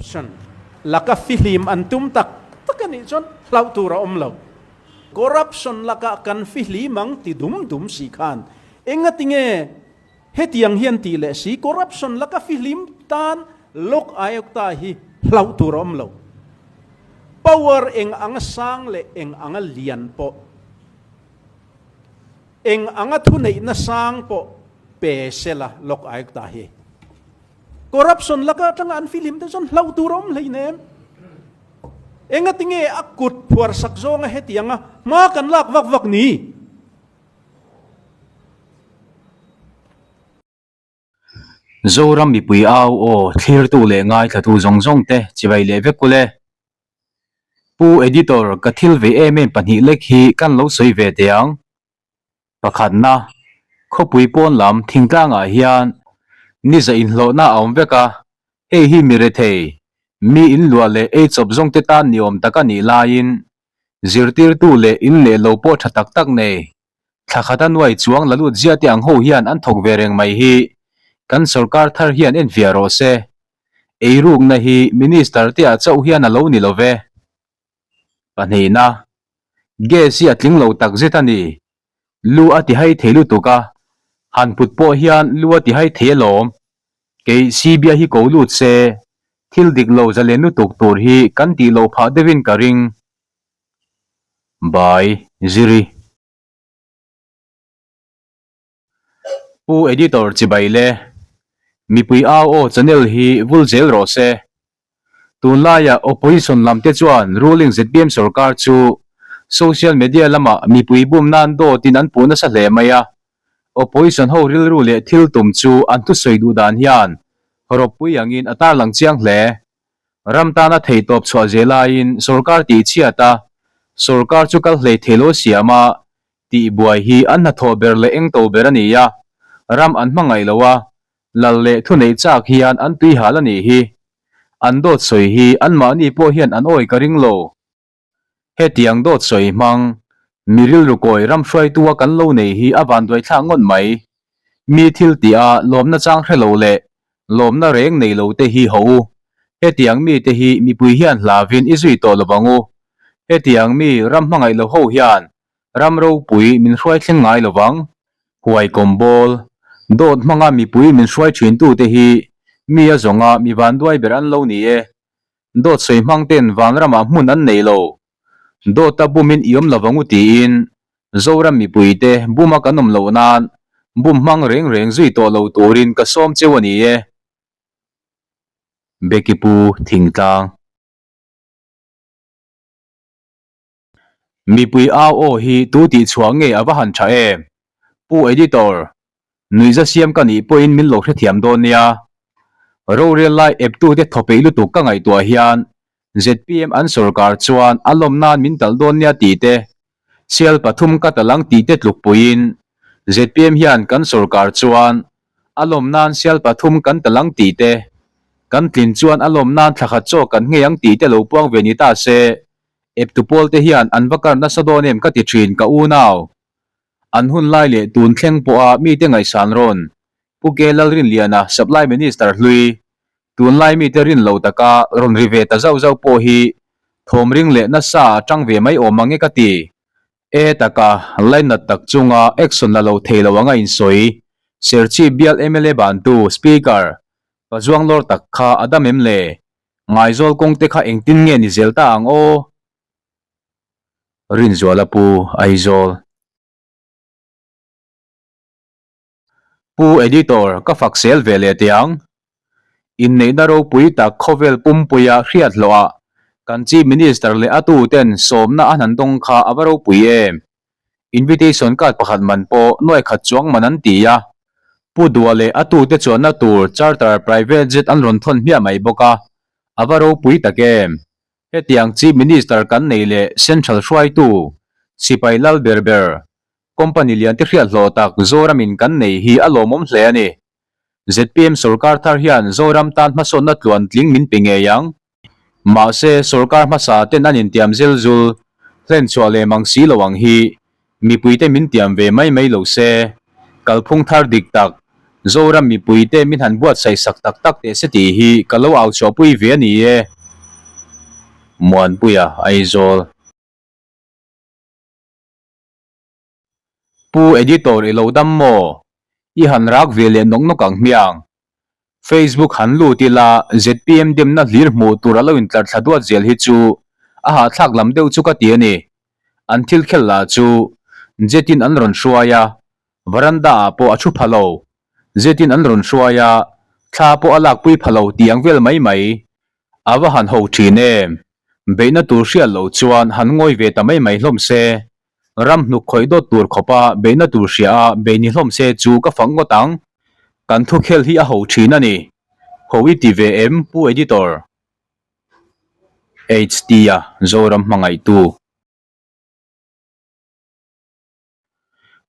Corruption laka fihlim an tum tak tak a nih chuan hlauh tur a awm lo. Corruption laka kan fihlim ang ti dum dum si khan enga tinge hetiang hian tih leh si corruption laka fihlim tan Lok Ayukta hi hlauh tur a awm lo. Power eng anga sang leh eng anga lian pawh, eng anga thuneihna sang pawh pe sela Lok Ayukta hi. Corruption laka atanga an fihlim te chuan hlauh tur a awm hleinem. Engatinge a kut phuar sak zawnga hetianga hma kan lak vak vak ni? Zoram mipui au aw thlirtu leh ngaithlatu zawng zawng te chibai leh vek ule. Pu Editor ka thil ve em em pahnih lek hi kan lo sawi ve teh ang. Pakhatna, khawpui pawn lam thingtlangah hian niza inhlawhna a awm vek a, hei hi mi rethei, mi inluah leh eichawp zawngte tan ni awm tak a nih laiin zirtirtu leh in leh lo pawh tha tak tak nei, thla khata nuai chuang la lut zia te ang ho hian an thawk ve reng mai hi kan sorkar thar hian enfiah rawh se. Eirukna hi Minister te ah chauh hian a lo ni lo ve. Pahnihna, Gas hi a tling lo tak zet a ni. Lu a ti hai thei lutuk a, han put pawh hian lu a ti hai thei alawm. Kei CBI hi ko lut se, thil dik lo zalen lutuk tur hi kan tih loh phah deuhin ka ring. By Ziri. Pu Editor chibai le. Mipui au aw channel hi vul zel rawh se. Tunlaia opposition lam te chuan ruling zpm sorkar chu social media lamah mipui bum nan dawtin an puh nasa hle mai a. Opposition ho rilru leh thil tum chu an thusawi duh dan hian rawppui angin a tarlang chiang hle. Ram tana theihtawp chhuah zel aiin sorkar tihchhiat a, sorkar chu kal hlei thei lo siam a, Tih buai hi an hnathawh ber leh engto ber a ni a, ram an hmangaih lo a, lal leh thuneih chak hian an tui hal a nih hi. An dawt sawi hi anmahni pawh hian an awi ka ring lo. Hetiang dawt sawi hmang, mi rilru kawi ram hruaitu a kan lo nei hi a vanduai thlak ngawt mai. Mi thil tih a lawmna chang hre lo leh lawmna reng nei lo te hi haw u. Hetiang mite hi mipui hian hlavin i zui tawh lo vang u. Hetiang mi ram hmangaih lo ho hian Ram ropui min hruai thleng ngai lo vang. Huai kawmbawl, dawt hmanga mipui min hruai thintute hi mi a zawnga mi vanduai ber an lo ni e. Dawt sawi hmang ten vanramah hmun an nei lo. Dawta bumin i awm lo vang u tiin Zoram mipuite buma kan awm loh nan bum hmang reng reng zui tawh lo turin ka sawm cheu a ni e. Becky Pu Thingtlang. Mipui au aw hi tu tih chhuah nge a va han tha em? Pu Editor, nuihza siam ka nih pawhin min lo hrethiam dawn nia. Rorel lai eptute thawpeih lutuk ka ngaihtuah hian zpm an sorkar chuan a lawm nan min talh dawn nia tih te, sial pathum ka talh ang tih te tlukpuiin zpm hian kan sorkar chuan a lawm nan sial pathum kan talh ang tih te, kan tlin chuan a lawm nan thlakhat chaw kan nghei ang tih te lo puang ve ni ta se Eptu pawl te hian an va kar nasa dawn em ka ti thin ka unau. An hun lai leh tun thleng pawha mite ngaihsan rawn Pu Ke Lalrinliana Supply Minister hlui tunlai mite rin lo taka rawn ri ve ta zauh zauh pawh hi thawm ring leh nasa a tang ve mai awm ang e ka ti. E taka lainat tak chunga action la lo thei lo anga insawi Serchhip bial mla bantu Speaker Pazuang lawr tak kha a dam em le? Ngaizawl kawng te kha engtin nge ni zel ta ang aw? Rinzuala Pu Aizawl. Pu Editor ka fak sel ve leh teh ang. Inneihna ropui tak khawvel pumpuia hriat hlawhah kan Chief Minister leh a tuten sawmna a hnan dawng kha a va ropui em? Invitation card pakhat man pawh nuai khat chuang man an ti a, Pu Dua leh a tute chuanna tur charter private jet an rawn thawn hmiah mai bawk a, a va ropui tak em? Hetiang Chief Minister kan nei leh Central hruaitu, sipai lal ber ber, company lian te hriat hlawh tak Zoramin kan nei hi a lawmawm hle a ni. Zpm sorkar thar hian Zoram tan hmasawnna tluan tling min pe ngei ang. Mahse, sorkar hmasa ten an intiam zel zul, hlen chhuah leh mang si lo ang hi mipuite min tiam ve mai mai lo se, kalphung thar dik tak, Zoram mipuite min han buatsaih sak tak tak teh se tih hi ka lo au chhuahpui ve a ni e. Muanpuia, Aizawl. Pu Editor i lo dam maw? I han rak ve leh nawk nawk ang hmiang. Facebook han lut ila zpm demna hlir hmuh tur a lo intlar thla duat zel hi chu a hahthlak lam deuh chu ka ti a ni. An thil khel lah chu jet in an rawn hruai a, veranda ah pawh a thu pha lo. Jet in an rawn hruai a, thla pawh a lakpui pha lo tih ang vel mai mai. A va han ho thin em? Beihna tur hriat loh chuan han ngawi ve ta mai mai hlawm se. Ram hnuk khawih dawt tur khawpa beihna tur hria a bei ni hlawm se chu ka fak ngawt ang. Kan thukhel hi a ho thin a ni. Ho i ti ve em Pu Editor? HT-a Zoram hmangaihtu.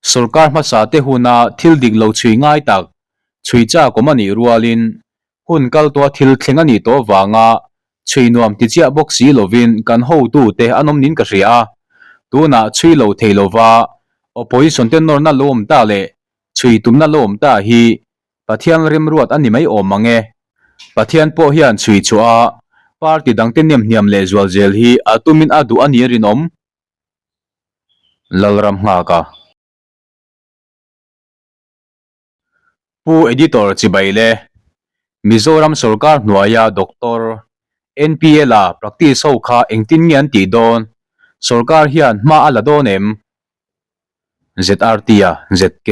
Sorkar hmasa te huna thil dik lo chhui ngai tak chhui chak awm a nih rualin hun kal tawha thil thleng a nih tawh vanga chhui nuam ti chiah bawk si lovin kan hotute an awm nin ka hria a. Tunah chhui lo thei lova opposition te nawrna lo awm ta leh chhui tumna lo awm ta hi Pathian remruat a ni mai awm ang e. Pathian pawh hian chhui chhuah a party dangte nem hniam leh zual zel hi a tumin a duh a ni rinawm. Lalram nghak a. Pu Editor chibai le. Mizoram sorkar hnuaia Doctor NPL a practice ho kha engtin nge an tih dawn? Sorkar hian hma a la dawn em? ZRT a ZK.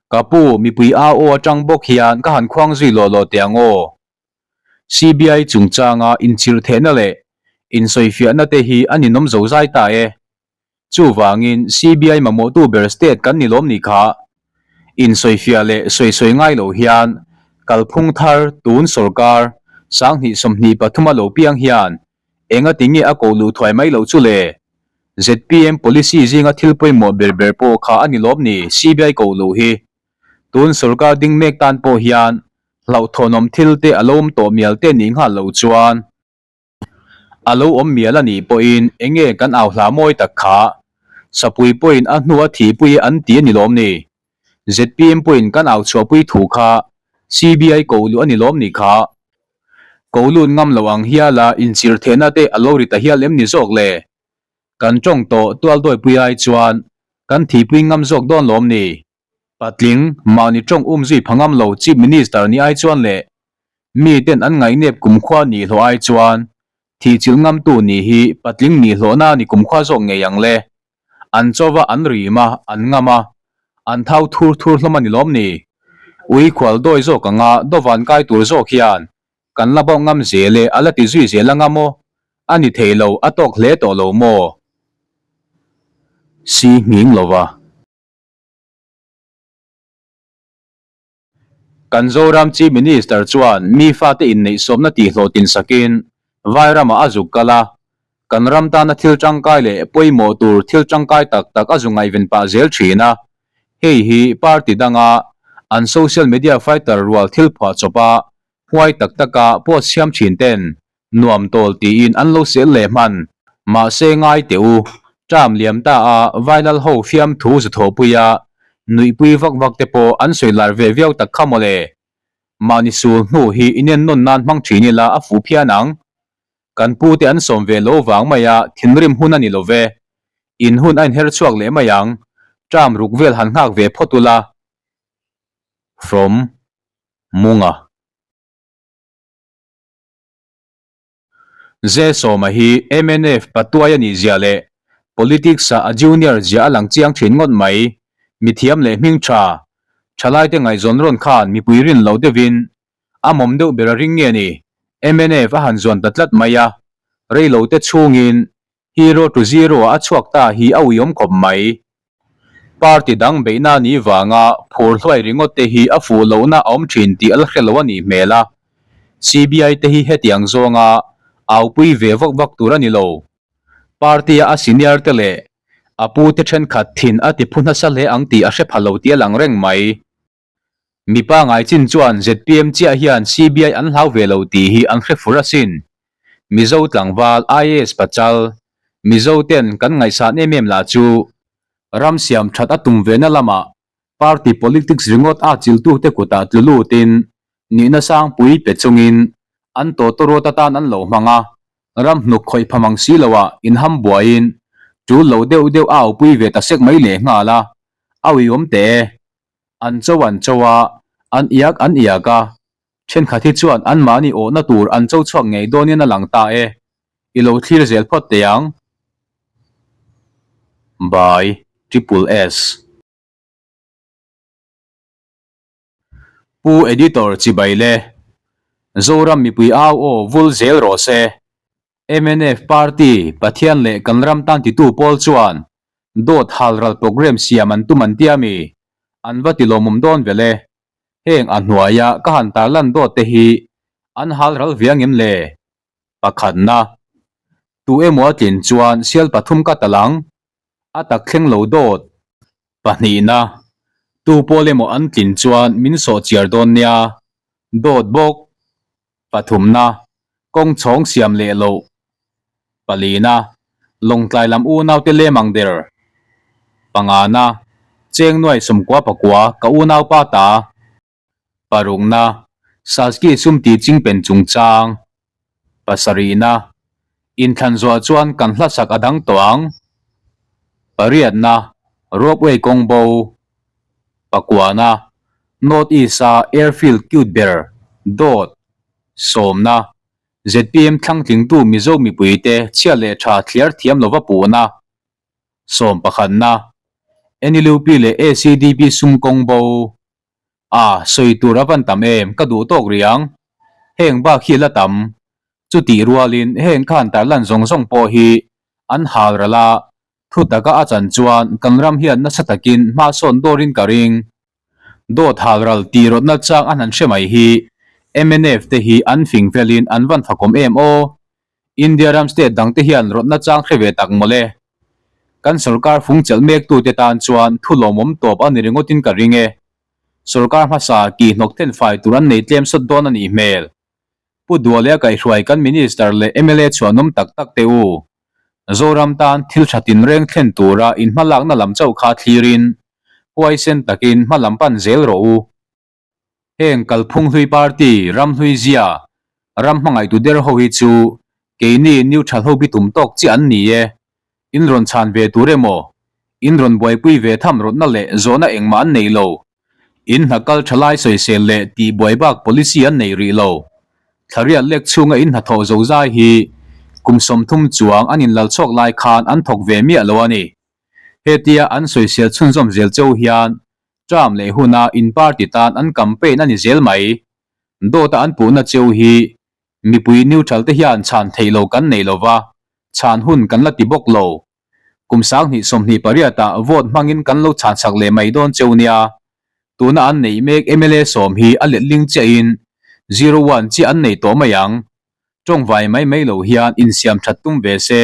Ka pu, mipui au aw atang bawk hian ka han khuang zui lawh lawh teh ang aw. CBI chungchanga inchirh thehna leh insawifiahna te hi a ninawm zo zai ta e. Chuvangin CBI mamawhtu ber state kan ni lawm ni kha. Insawifiah leh sawisawi ngai lo hian kalphung thar tun sorkar 2023 a lo piang hian Enga ti nge a koh luh thuai mai loh chu le? Zpm policy zinga thil pawimawh ber ber pawh kha a ni lawm ni CBI koh luh hi. Tun sorkar ding mek tan pawh hian hlauhthawnawm thil te a lo awm tawh mial te nih nghal loh chuan a lo awm mial a nih pawhin enge kan au hla mawi tak kha Sapui pawhin a hnu a thihpui an ti a ni lawm ni? Zpm pawhin kan au chhuahpui thu kha CBI koh luh a ni lawm ni kha? Ko lut ngam lo ang hiala inchir thehna te a lo ri ta hial em ni zawk le? Kan tawng tawh tual dawipui ai chuan kan thihpui ngam zawk dawn lawm ni? Patling, mahni tawng um zui pha ngam lo Chief Minister ni ai chuan leh mi ten an ngaihnep kumkhua nih hlawh ai chuan thihchilh ngamtu nih hi patling nih hlawhna ni kumkhua zawk ngei ang le? An chauva an rim a, an ngam a, an thau thur thur hlawm a ni lawm ni? Ui khual dawi zawk anga dawvan kai tur zawk hian kan la bauh ngam zel e, a la ti zui zel anga maw? A ni thei lo, a tawk hle tawh lo maw? Si nghing lova. Kan Zoram Chief Minister chuan mi fate inneihsawmna tihhlawhtin sakin Vairamah a zuk kal a, kan ram tana thil tangkai leh pawimawh tur thil tangkai tak tak a zu ngaihven pah zel thin a. Hei hi party danga an social media fighter rual thil phuah chawpa huai tak taka post siam thin ten nuam tawl tiin an lo sel leh hman. Mahse ngai teh u, term liam ta a Vailal ho fiamthu zathawhpuia nuihpui vak vak te pawh an sawi lar ve viau tak kha mawle. Mahni sul hnu hi inen nawn nan hmang thin ila a fuh phian ang. Kan pu te an sawm ve lo vang mai a thinrim hun a ni lo ve. In hun a inher chhuak leh mai ang. Term ruk vel han nghak ve phawt ula. From Munga. Zesawma hi mnf patuai a nih zia leh politics ah a junior zia a lang chiang thin ngawt mai. Mithiam leh hming tha, thalaite ngaihzawn rawn khan mipui rin lo deuhin a mawm deuh ber a ring nge ni? Mnf a han zuan ta tlat mai a, reilote chhungin Hero to zero ah a chhuak ta hi a uiawm khawp mai. Party dang beihna ni vanga phur hluai ringawt te hi a fuh lohna a awm thin tih a la hre lo a nih hmel a. CBI te hi hetiang zawnga aupui ve vak vak tur a ni lo. Party a a senior te leh a pu te thenkhat thin a ti phu nasa hle ang tih a hre pha lo tih a lang reng mai. Mipa ngai chin chuan zpm chiah hian CBI an hlau ve lo tih hi an hre fur asin. Mizo tlangval IAS pachal, Mizo ten kan ngaihsan em em lah chu. Ram siam that a tum ve na lamah party politics ringawt a chiltute kutah tlu lutin nihna sangpui pe chungin an tawtawrawt atan an lo hmang a, ram hnuk khawih pha mang si loah inham buaiin tul lo deuh deuh a aupui ve ta sek mai lehnghal a, a uiawm teh e. An cho an cho a, an iak an iak a, thenkhat hi chuan anmahni awhna tur an cho chhuak ngei dawnin a lang ta e. I lo thlir zel phawt teh ang. By Triple S. Pu Editor chibai le. Zoram mipui au aw vul zel rawh se. Mnf party Pathian leh kan ram tan titu pawl chuan dawt halral programme siam an tum an tia mi? An va ti lawmawm dawn vel e. Heng a hnuaia ka han tarlan dawt te hi an halral viang em le? Pakhatna, Tu emaw a tlin chuan sial pathum ka tal ang. A tak thleng lo dawt. Pahnihna, Tu pawl emaw an tlin chuan min sawh chiar dawn nia. Dawt bawk. Pathumna, Kawng chhawng siam leh loh. Palina, Lawngtlai lam unaute lem ang der. Pangana, Cheng nuai sawmkua pakua ka unaupa ta. Parukna, Saski sum tih chingpen chungchang. Pasarihna, Inthlan zuah chuan kan hlasak a dang tawh ang. Pariatna, Ropeway kawng bo. Pakuana, North East-a airfield cute ber, dawt. Sawmna, zpm thlangtlingtu Mizo mipuite chhia leh tha thliar thiam lova puhna. Sawmpakhatna, NLUP leh ACDP sum kawng bo. A, sawi tur a van tam em, ka duh tawk rih ang. Heng bak hi la tam. Chutih rualin heng khan tarlan zawng zawng pawh hi an hal ral a, thu taka a chan chuan kan ram hian nasa takin hma sawn dawrin ka ring. Dawt hal ral tih rawtna chang an han hre mai hi mnf te hi an fing felin an van fakawm em aw. India ram state dangte hian rawtna chang hre ve tak mawle. Kan sorkar fung chelh mektute tan chuan thu lawmawm tawp a ni ringawtin ka ring e. Sorkar hmasa kih hnawk then fai tur an nei tlem sawt dawn a nih hmel. Pu Dualea kaihhruai kan Minister leh mla chhuanawm tak tak te u. Zoram tan thil tha tinreng thlen tura inhmalakna lam chauh kha thlirin huaisen takin hma lam pan zel rawh u. Heng kalphung hlui party ram hlui zia ram hmangaihtu der ho hi chu keini neutral ho bitum tawk chiah an ni e. In rawn chhan ve tur emaw, in rawn buaipui ve tham rawtna leh zawhna engmah an nei lo. In hna kal tha lai sawisel leh tih buai bak policy an nei rih lo. Thlariat lek chhunga in hnathawh zozai hi kum 30 chuang an inlalchhawk lai khan an thawk ve miah lo a ni. Hetia an sawisel chhunzawm zel cheu hian Term leh huna in party tan an campaign a ni zel mai. Dawta an puhna cheu hi mipui neutral te hian chhan theih lo kan nei lova, chhan hun kan la ti bawk lo. Kum 2028 ah vote hmangin kan lo chhan chak leh mai dawn cheu nia. Tuna an neih mek mla sawm hi a letling chiahin zero one chiah an nei tawh mai ang. Tawngvai mai mai lo hian insiam that tum ve se,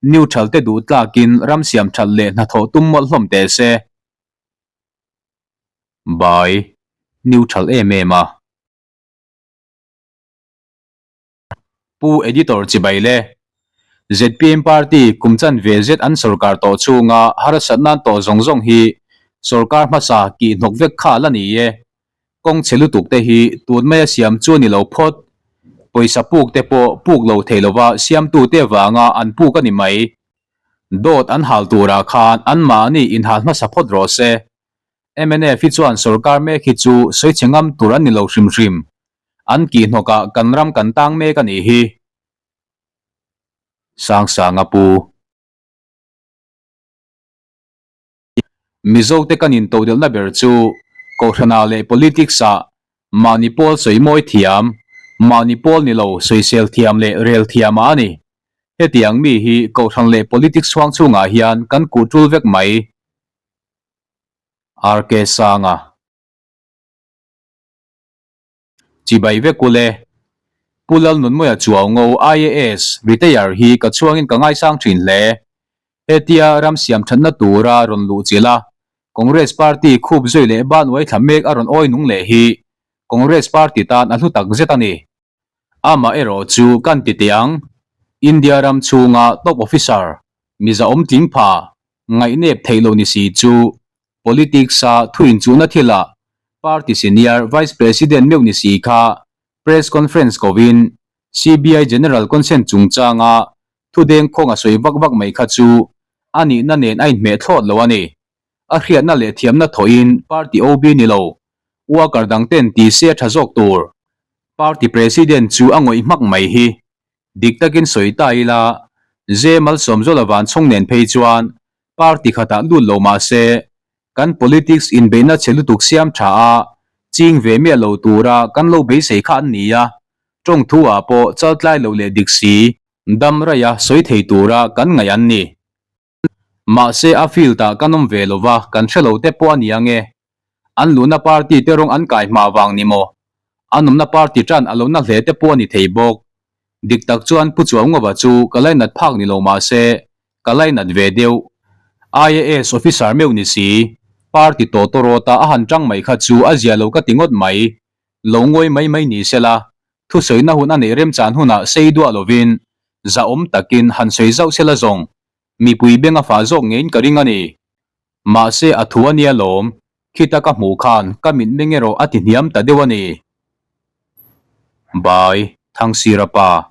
neutral te duh tlakin ram siam that leh hnathawh tum mawlh hlawm teh se. Bai, neutral em em a. Pu Editor chibai le. Zpm party kum chan ve zet an sorkar tawh chhunga harsat nan tawh zawng zawng hi sorkar hmasa kih hnawk vek kha la ni e. Kawng chhe lutuk te hi tun maia siam chu a ni lo phawt. Pawisa puk te pawh puk lo thei lova siamtute avanga an puk a ni mai. Dawt an hal turah khan anmahni inhal hmasa phawt rawh se. Mnf hi chuan sorkar mek hi chu sawichhe ngam tur an ni lo hrim hrim. An kihhnawkah kan ram kan tang mek a nih hi. Sangsanga pu. Mizote kan intodelhna ber chu Kohhranah leh Politics-ah mahni pawl sawi mawi thiam, mahni pawl ni lo sawisel thiam leh rel thiamah a ni. Hetiang mi hi Kohhran leh Politics chhuang chhungah hian kan kuh tul vek mai. RK Sanga. Chibai vek ule. Pu Lalnunmawia Chuaungo IAS retire hi ka chhuangin ka ngaisang thin hle. Hetia ram siam thatna tura rawn luh chilh a, Congress party khup zui leh ban uai thla mek a rawn awi nung leh hi Congress party tan a hlu tak zet a ni. Amah erawh chu kan ti teh ang, India ram chhunga top officer, miza awm tling pha. Ngaihnep theih lo ni si chu Politics-a thu inchuhna thilah Party Senior Vice President meuh ni si kha Press Conference kovin CBI General Consent chungchanga thu dengkhawng a sawi vak vak mai kha chu a nihna nen a inhmeh thlawt lo a ni. A hriatna leh thiamna thawhin Party OB ni lo, worker dangten ti se a tha zawk tur. Party President chu a ngawih hmak mai hi. Dik takin sawi ta ila, Ze Malsawmzawla Vanchhawng nen phei chuan party khatah lut lo mah se, kan politics inbeihna chhe lutuk siam tha a, ching ve miah lo tura kan lo beisei kha an ni a, tawng thu ah pawh chaltlai lo leh dik si, dam raih a sawi thei tura kan ngaih an ni. Mahse a field ah kan awm ve lo va, kan hre lo te pawh a ni ang e. An luhna party te rawng an kai hma vang ni maw? An awmna party tan a lo na hle te pawh a ni thei bawk. Dik tak chuan Pu Chuaungova chu ka lainat phak ni lo mahse ka lainat ve deuh. IAS officer meuh ni si, party tawtawrawta a han tang mai kha chu a zia lo ka ti ngawt mai. Lo ngawi mai mai ni sela, Thusawina hun a neih remchan hunah sei duah lovin zahawm takin han sawi zauh sela zawng, mipui beng a fah zawk ngeiin ka ring a ni. Mahse a thu a nia lawm, khita ka hmuh khan ka mitmeng erawh a ti hniam ta deuh a ni. Bai, Thangsira pa.